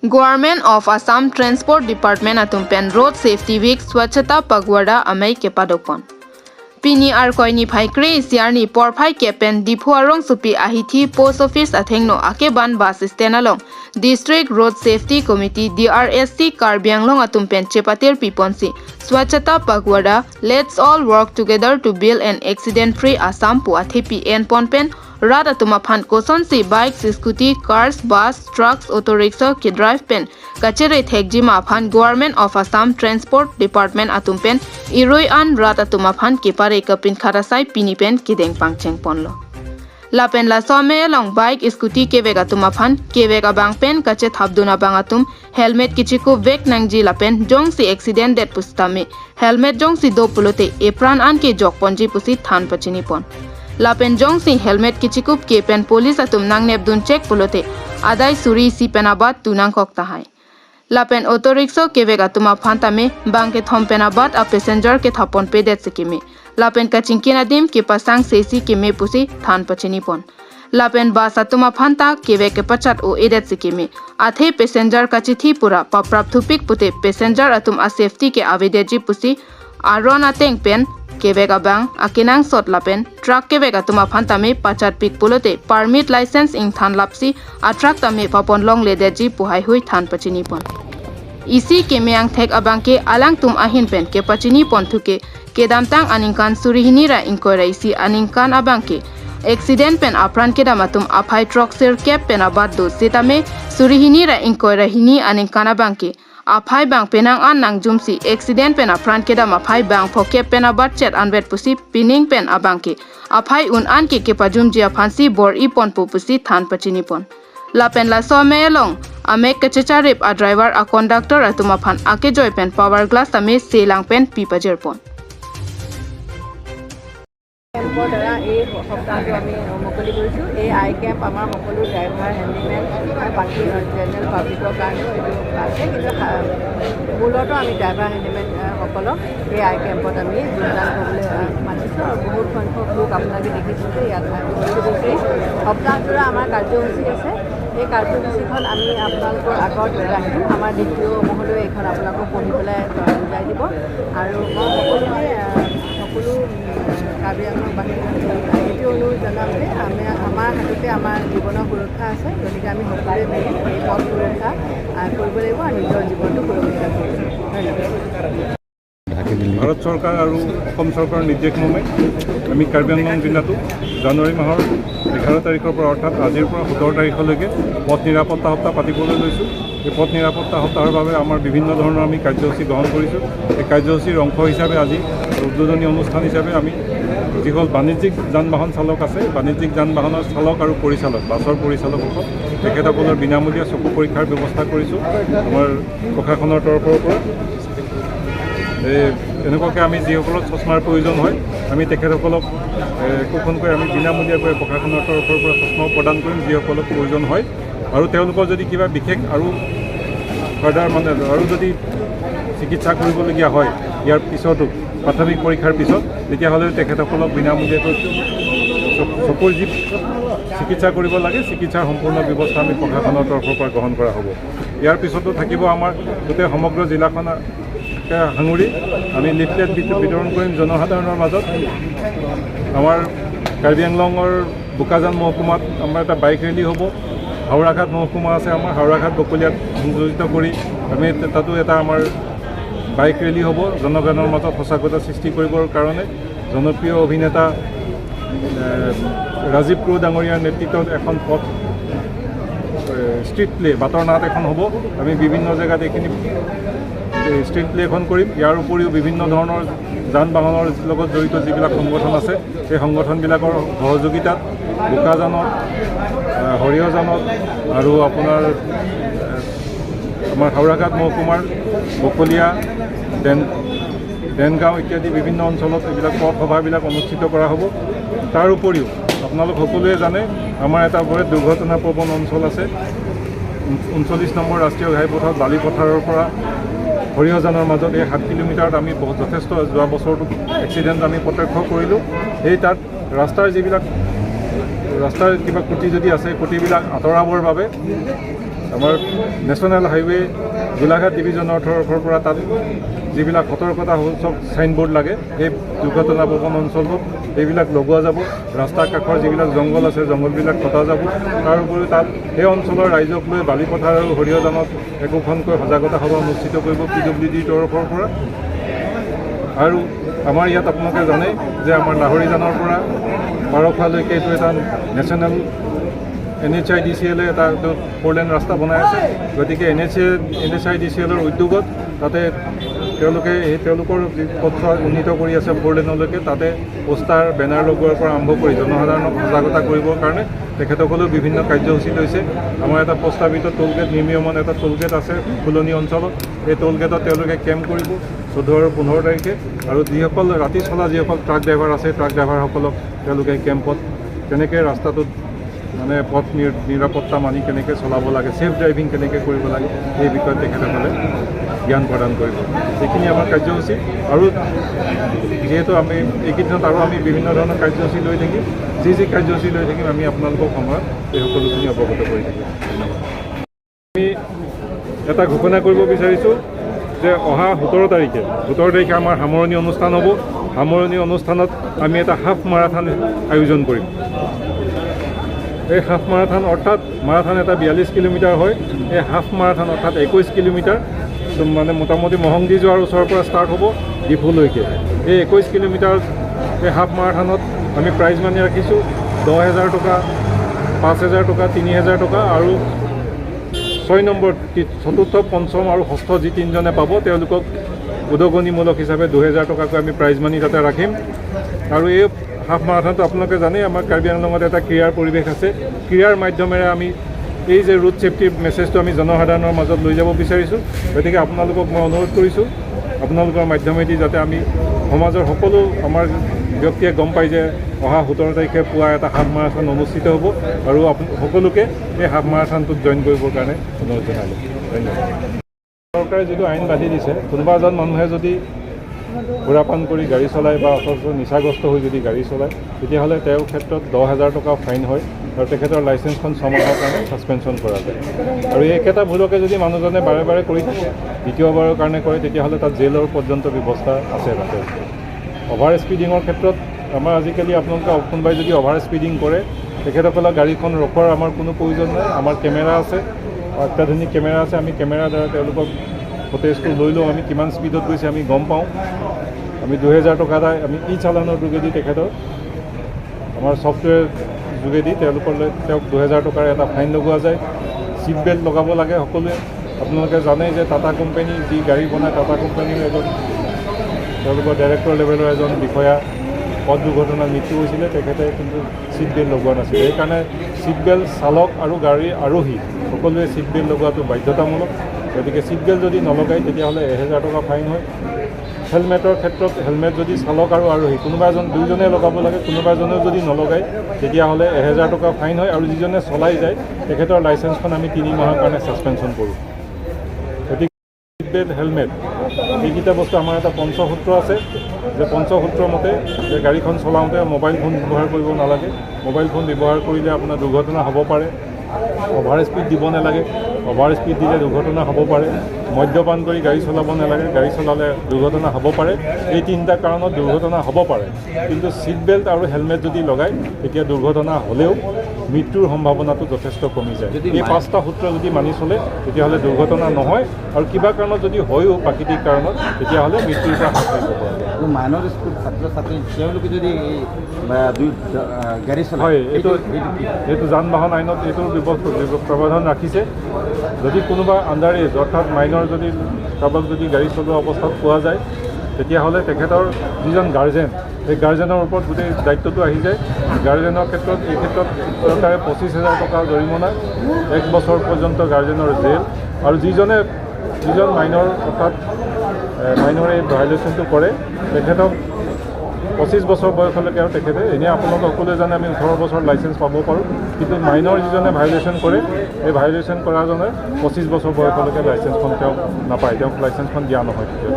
Government of Assam Transport Department atum pen Road Safety Week Swachhata Pakhwada amei ke padokpon. Pini ar koi ni phaikre siarni porphai ke pen Diphu arong supi ahithi post office athengno akeban bus stand along District Road Safety Committee DRSC Karbi Anglong atum pen chepatir piponsi Swachhata Pakhwada, let's all work together to build an accident free Assam pu athepi en pon pen rat atuma phan koson si bikes, scooty, cars, bus, trucks, auto rickshaw ki drive pen kachere thekjima phan Government of Assam Transport Department atum pen iroi an rat atuma phan ke pare kapin kharasai pini pen kideng pangcheng ponlo. Lapen la some long bike, scooty ke vega tuma phan ke vega bang pen kache thabduna bangatum helmet kichiku vek nangji lapen jong si accident det pustame helmet jong si do pulote epran an ke jok ponji pusi than pachini pon. Lapen jong si helmet kichikup ke pen police atum nang nep dun check pulote adai suri si penabat tunang kok tahai. Lapen auto rickshaw ke vega tuma phantame bang ke thom penabat a passenger ke thapon pe det sikime lapen kachingkin adim ke pasang sesi ke me pusi than pachini pon. Lapen bus atuma phanta ke ve ke pachat o edet sikime athe passenger kachithi pura paprap thupik pute passenger atum a safety ke avedeji pusi aron ateng pen kevega bang akinang sot lapen truck kevega tuma phantame pachat pik pulote permit license ing than lapsi a truck tame papon long ledeji puhai hui than pachini pon. Isi ke meang thek abang ke alang tum ahin pen ke pachini pon thuke ke damtang aningkan surihini ra ingkoira isi aningkan abang ke accident pen apran ke damatum aphai truck sir cap pen abad do setame surihini ra ingkoira hini aningkan abang ke aphai bang penang an nang jumsi accident pen apran ke dam aphai bang phoke pen abad chet anbet pusi pining pen abang ke aphai un an ke pajum jia phansi bor ipon pu pusi than pachini pon. Lapen la some long amek kachecharip a driver a conductor atuma phan ake joy pen power glass tame selang pen pipajer pon. কেম্পৰ দ্বাৰা এই সপ্তাহটো আমি মুকলি কৰিছোঁ। এই আই camp আমাৰ সকলো driver, handyman আৰু বাকী জেনেৰেল পাব্লিকৰ কাৰণেও এইটো আছে, কিন্তু মূলতঃ আমি ড্ৰাইভাৰ, হেণ্ডিমেনসকলক এই আই কেম্পত আমি যোগদান কৰিবলৈ মাতিছোঁ আৰু বহুত সংখ্যক লোক আপোনালোকে দেখিছোঁ যে ইয়াত উপস্থিত হৈছে। সপ্তাহজোৰা আমাৰ কাৰ্যসূচী আছে। এই কাৰ্যসূচীখন আমি আপোনালোকৰ আগত ৰাখিম। আমাৰ দ্বিতীয় মহোদয়ে এইখন আপোনালোকক পঢ়ি পেলাই বুজাই দিব আৰু মই সকলোকে, সকলো কাৰ্বি আংলংবাসীক এইটো অনুৰোধ জনাম যে আমি আমাৰ হাততে আমাৰ জীৱনৰ সুৰক্ষা আছে। গতিকে আমি সকলোৱে মিলি এই পথ সুৰক্ষা কৰিব লাগিব আৰু নিজৰ জীৱনটো সুৰক্ষিত কৰিব লাগিব। ধন্যবাদ। ভাৰত চৰকাৰ আৰু অসম চৰকাৰৰ নিৰ্দেশমৰ্মে আমি কাৰ্বি আংলং জিলাতো জানুৱাৰী মাহৰ 11 তাৰিখৰ পৰা, অৰ্থাৎ আজিৰ পৰা 17 তাৰিখলৈকে পথ নিৰাপত্তা সপ্তাহ পাতিবলৈ লৈছোঁ। এই পথ নিৰাপত্তা সপ্তাহৰ বাবে আমাৰ বিভিন্ন ধৰণৰ আমি কাৰ্যসূচী গ্ৰহণ কৰিছোঁ। এই কাৰ্যসূচীৰ অংশ হিচাপে আজি উদ্বোধনী অনুষ্ঠান হিচাপে আমি যিসকল বাণিজ্যিক যান বাহন চালক আছে, বাণিজ্যিক যান বাহনৰ চালক আৰু পৰিচালক, বাছৰ পৰিচালকসকল, তেখেতসকলৰ বিনামূলীয়া চকু পৰীক্ষাৰ ব্যৱস্থা কৰিছোঁ আমাৰ প্ৰশাসনৰ তৰফৰ পৰা। এই এনেকুৱাকৈ আমি যিসকলক চশমাৰ প্ৰয়োজন হয়, আমি তেখেতসকলক একোখনকৈ আমি বিনামূলীয়াকৈ প্ৰশাসনৰ তৰফৰ পৰা চশমাও প্ৰদান কৰিম যিসকলক প্ৰয়োজন হয়। আৰু তেওঁলোকৰ যদি কিবা বিশেষ আৰু ফাৰ্ডাৰ মানে আৰু যদি চিকিৎসা কৰিবলগীয়া হয় ইয়াৰ পিছতো, প্ৰাথমিক পৰীক্ষাৰ পিছত, তেতিয়াহ'লে তেখেতসকলক বিনামূলীয়াকৈ চকুৰ যি চিকিৎসা কৰিব লাগে, চিকিৎসাৰ সম্পূৰ্ণ ব্যৱস্থা আমি প্ৰশাসনৰ তৰফৰ পৰা গ্ৰহণ কৰা হ'ব। ইয়াৰ পিছতো থাকিব আমাৰ গোটেই সমগ্ৰ জিলাখনকে সাঙুৰি আমি লিফলেট বিতৰণ কৰিম জনসাধাৰণৰ মাজত। আমাৰ কাৰ্বি আংলঙৰ বোকাজান মহকুমাত আমাৰ এটা বাইক ৰেলী হ'ব। হাওৰাঘাট মহকুমা আছে আমাৰ, হাওৰাঘাট বকলীয়াত সংযোজিত কৰি আমি তাতো এটা আমাৰ বাইক ৰেলী হ'ব জনগণৰ মাজত সজাগতা সৃষ্টি কৰিবৰ কাৰণে। জনপ্ৰিয় অভিনেতা ৰাজীৱ ক্ৰ' ডাঙৰীয়াৰ নেতৃত্বত এখন পথ ষ্ট্ৰীট প্লে, বাটৰ নাট এখন হ'ব। আমি বিভিন্ন জেগাত এইখিনি ষ্ট্ৰীট প্লে এখন কৰিম। ইয়াৰ উপৰিও বিভিন্ন ধৰণৰ যান বাহনৰ লগত জড়িত যিবিলাক সংগঠন আছে, সেই সংগঠনবিলাকৰ সহযোগিতাত বোকাজানত, সৰিয়হজানত আৰু আপোনাৰ আমাৰ হাওৰাঘাট মহকুমাৰ বকলীয়া, দেনগাঁও ইত্যাদি বিভিন্ন অঞ্চলত এইবিলাক পথ সভাবিলাক অনুষ্ঠিত কৰা হ'ব। তাৰ উপৰিও আপোনালোক সকলোৱে জানে, আমাৰ এটা বৰ দুৰ্ঘটনাপ্ৰৱণ অঞ্চল আছে, 39 নম্বৰ ৰাষ্ট্ৰীয় ঘাইপথত বালিপথাৰৰ পৰা সৰিয়হজানৰ মাজত এই 7 কিলোমিটাৰত আমি বহুত যথেষ্ট যোৱা বছৰটোত এক্সিডেণ্ট আমি প্ৰত্যক্ষ কৰিলোঁ। সেই তাত ৰাস্তাৰ যিবিলাক ৰাস্তাৰ কিবা ক্ৰুটি যদি আছে, ক্ৰুটিবিলাক আঁতৰাবৰ বাবে আমাৰ নেশ্যনেল হাইৱে গোলাঘাট ডিভিজনৰ তৰফৰ পৰা তাত যিবিলাক সতৰ্কতাসূচক চাইনবোৰ্ড লাগে, সেই দুৰ্ঘটনা প্ৰৱণ অঞ্চলটোত সেইবিলাক লগোৱা যাব। ৰাস্তাৰ কাষৰ যিবিলাক জংঘল আছে, জংঘলবিলাক কটা যাব। তাৰ উপৰিও তাত সেই অঞ্চলৰ ৰাইজক লৈ বালিপথাৰ আৰু সৰিয়হজানত একোখনকৈ সজাগতা সভা অনুষ্ঠিত কৰিব পিডব্লিউডিৰ তৰফৰ পৰা। আৰু আমাৰ ইয়াত আপোনালোকে জানে যে আমাৰ লাহৰীজানৰ পৰা পাৰখোৱালৈকে এইটো এটা নেশ্যনেল এনএইচআইডিচিএলে এটা ফ'ৰ লেন ৰাস্তা বনাই আছে। গতিকে এনএইচআইডিচিএলৰ উদ্যোগত তাতে তেওঁলোকে সেই তেওঁলোকৰ যি পথছোৱা উন্নীত কৰি আছে ফ'ৰ লেনলৈকে, তাতে পোষ্টাৰ বেনাৰ লগোৱাৰ পৰা আৰম্ভ কৰি জনসাধাৰণক সজাগতা কৰিবৰ কাৰণে তেখেতসকলেও বিভিন্ন কাৰ্যসূচী লৈছে। আমাৰ এটা প্ৰস্তাৱিত টোলগেট, নিৰ্মীয়মান এটা টোলগেট আছে ফুলনি অঞ্চলত। এই টোলগেটত তেওঁলোকে কেম্প কৰিব 14 আৰু 15 তাৰিখে। আৰু যিসকল ৰাতি চলা যিসকল ট্ৰাক ড্ৰাইভাৰ আছে, ট্ৰাক ড্ৰাইভাৰসকলক তেওঁলোকে কেম্পত কেনেকৈ ৰাস্তাটোত মানে পথ নিৰাপত্তা মানি কেনেকৈ চলাব লাগে, ছেফ ড্ৰাইভিং কেনেকৈ কৰিব লাগে, এই বিষয়ত তেখেতসকলে জ্ঞান প্ৰদান কৰিব। এইখিনি আমাৰ কাৰ্যসূচী। আৰু যিহেতু আমি এইকেইদিনত আৰু আমি বিভিন্ন ধৰণৰ কাৰ্যসূচী লৈ থাকিম, যি যি কাৰ্যসূচী লৈ থাকিম, আমি আপোনালোকক সময়ত এই সকলোখিনি অৱগত কৰি থাকিম। ধন্যবাদ। আমি এটা ঘোষণা কৰিব বিচাৰিছোঁ যে অহা 17 তাৰিখে আমাৰ সামৰণি অনুষ্ঠান হ'ব। সামৰণি অনুষ্ঠানত আমি এটা হাফ মাৰাথান আয়োজন কৰিম। এই হাফ মাৰাথান অৰ্থাৎ মাৰাথান এটা 42 কিলোমিটাৰ হয়। এই হাফ মাৰাথান অৰ্থাৎ 21 কিলোমিটাৰ, মানে মোটামুটি মহংদি যোৱাৰ ওচৰৰ পৰা ষ্টাৰ্ট হ'ব ডিফুলৈকে। এই 21 কিলোমিটাৰ এই হাফ মাৰাথানত আমি প্ৰাইজ মানি ৰাখিছোঁ 10,000 টকা, 5,000 টকা, 3,000 টকা আৰু ছয় নম্বৰ, চতুৰ্থ, পঞ্চম আৰু ষষ্ঠ যি তিনিজনে পাব, তেওঁলোকক উদগনিমূলক হিচাপে 2,000 টকাকৈ আমি প্ৰাইজ মানি তাতে ৰাখিম। আৰু এই হাফ মাৰাথনটো আপোনালোকে জানেই, আমাৰ কাৰ্বি আংলঙত এটা ক্ৰীড়াৰ পৰিৱেশ আছে। ক্ৰীড়াৰ মাধ্যমেৰে আমি এই যে ৰোড ছেফটিৰ মেছেজটো আমি জনসাধাৰণৰ মাজত লৈ যাব বিচাৰিছোঁ। গতিকে আপোনালোকক মই অনুৰোধ কৰিছোঁ, আপোনালোকৰ মাধ্যমেদি যাতে আমি সমাজৰ সকলো আমাৰ ব্যক্তিয়ে গম পায় যে অহা 17 তাৰিখে পুৱা এটা হাফ মাৰাথন অনুষ্ঠিত হ'ব আৰু সকলোকে এই হাফ মাৰাথনটোত জইন কৰিবৰ কাৰণে অনুৰোধ জনালোঁ। ধন্যবাদ। চৰকাৰে যিটো আইন বান্ধি দিছে, কোনোবা এজন মানুহে যদি সুৰাপান কৰি গাড়ী চলায় বা অথচ নিচাগ্ৰস্ত হৈ যদি গাড়ী চলায়, তেতিয়াহ'লে তেওঁৰ ক্ষেত্ৰত 10,000 টকা ফাইন হয় আৰু তেখেতৰ লাইচেঞ্চখন 6 মাহৰ কাৰণে ছাছপেনশ্যন কৰা যায়। আৰু এই একেটা ভুলকে যদি মানুহজনে বাৰে বাৰে কৰি থাকে, দ্বিতীয়বাৰৰ কাৰণে কৰে, তেতিয়াহ'লে তাত জেলৰ পৰ্যন্ত ব্যৱস্থা আছে। তাতে অভাৰ স্পীডিঙৰ ক্ষেত্ৰত আমাৰ আজিকালি আপোনালোকে কোনোবাই যদি অভাৰ স্পীডিং কৰে, তেখেতসকলৰ গাড়ীখন ৰখোৱাৰ আমাৰ কোনো প্ৰয়োজন নাই। আমাৰ কেমেৰা আছে, অত্যাধুনিক কেমেৰা আছে। আমি কেমেৰাৰ দ্বাৰা তেওঁলোকক ফুটেজটো লৈ লওঁ। আমি কিমান স্পীডত গৈছে আমি গম পাওঁ। আমি 2,000 টকা এটা আমি ই চালানৰ যোগেদি, তেখেতৰ আমাৰ ছফ্টৱেৰ যোগেদি তেওঁলোকলৈ তেওঁক 2,000 টকাৰ এটা ফাইন লগোৱা যায়। ছিট বেল্ট লগাব লাগে সকলোৱে। আপোনালোকে জানে যে টাটা কোম্পানী যি গাড়ী বনায়, টাটা কোম্পানীৰ এজন তেওঁলোকৰ ডাইৰেক্টৰ লেভেলৰ এজন বিষয়া পথ দুৰ্ঘটনাত মৃত্যু হৈছিলে। তেখেতে কিন্তু ছিট বেল্ট লগোৱা নাছিলে। সেইকাৰণে ছিট বেল্ট চালক আৰু গাড়ীৰ আৰোহী সকলোৱে ছিট বেল্ট লগোৱাটো বাধ্যতামূলক। গতিকে ছিট বেল্ট যদি নলগায়, তেতিয়াহ'লে 1,000 টকা ফাইন হয়। হেলমেটৰ ক্ষেত্ৰত হেলমেট যদি চালক আৰু আৰোহী কোনোবা এজন, দুয়োজনে লগাব লাগে, কোনোবা এজনেও যদি নলগায়, তেতিয়াহ'লে 1,000 টকা ফাইন হয় আৰু যিজনে চলাই যায়, তেখেতৰ লাইচেঞ্চখন আমি 3 মাহৰ কাৰণে ছাছপেনশ্যন কৰোঁ। গতিকে ছিট বেল্ট, হেলমেট, এইকেইটা বস্তু আমাৰ এটা পঞ্চসূত্ৰ আছে যে পঞ্চসূত্ৰ মতে যে গাড়ীখন চলাওঁতে মোবাইল ফোন ব্যৱহাৰ কৰিব নালাগে। মোবাইল ফোন ব্যৱহাৰ কৰিলে আপোনাৰ দুৰ্ঘটনা হ'ব পাৰে। অভাৰ স্পীড দিব নালাগে, অভাৰ স্পীড দিলে দুৰ্ঘটনা হ'ব পাৰে। মদ্যপান কৰি গাড়ী চলাব নালাগে, গাড়ী চলালে দুৰ্ঘটনা হ'ব পাৰে। এই তিনিটা কাৰণত দুৰ্ঘটনা হ'ব পাৰে। কিন্তু ছিট বেল্ট আৰু হেলমেট যদি লগায়, তেতিয়া দুৰ্ঘটনা হ'লেও মৃত্যুৰ সম্ভাৱনাটো যথেষ্ট কমি যায়। এই পাঁচটা সূত্ৰ যদি মানি চলে, তেতিয়াহ'লে দুৰ্ঘটনা নহয় আৰু কিবা কাৰণত যদি হয়ো প্ৰাকৃতিক কাৰণত, তেতিয়াহ'লে মৃত্যুৰ পৰা হাত সাৰিব পৰা যায়। আৰু মাইনৰ স্কুল ছাত্ৰ ছাত্ৰী তেওঁলোকে যদি এই বা দুই গাড়ী চলায়, হয়, এইটো এইটো কি? এইটো যান বাহন আইনত এইটোৰ ব্যৱস্থা প্ৰাৱধান ৰাখিছে। যদি কোনোবা আণ্ডাৰ এজ অৰ্থাৎ মাইনৰ যদি কাৰোবাক যদি গাড়ী চলোৱা অৱস্থাত পোৱা যায়, তেতিয়াহ'লে তেখেতৰ যিজন গাৰ্জেন, সেই গাৰ্জেনৰ ওপৰত গোটেই দায়িত্বটো আহি যায়। গাৰ্জেনৰ ক্ষেত্ৰত এই ক্ষেত্ৰত চৰকাৰে 25,000 টকা জৰিমনা, এক বছৰ পৰ্যন্ত গাৰ্জেনৰ জেল আৰু যিজন মাইনৰ অৰ্থাৎ মাইনৰে এই ভাইলেশ্যনটো কৰে, তেখেতক 25 বছৰ বয়সলৈকে। আৰু তেখেতে এনেই আপোনালোকে সকলোৱে জানে, আমি 18 বছৰ লাইচেঞ্চ পাব পাৰোঁ, কিন্তু মাইনৰ যিজনে ভাইলেশ্যন কৰে, এই ভাইলেশ্যন কৰাজনে 25 বছৰ বয়সলৈকে লাইচেঞ্চখন তেওঁক নাপায়, তেওঁক লাইচেঞ্চখন দিয়া নহয় তেতিয়া।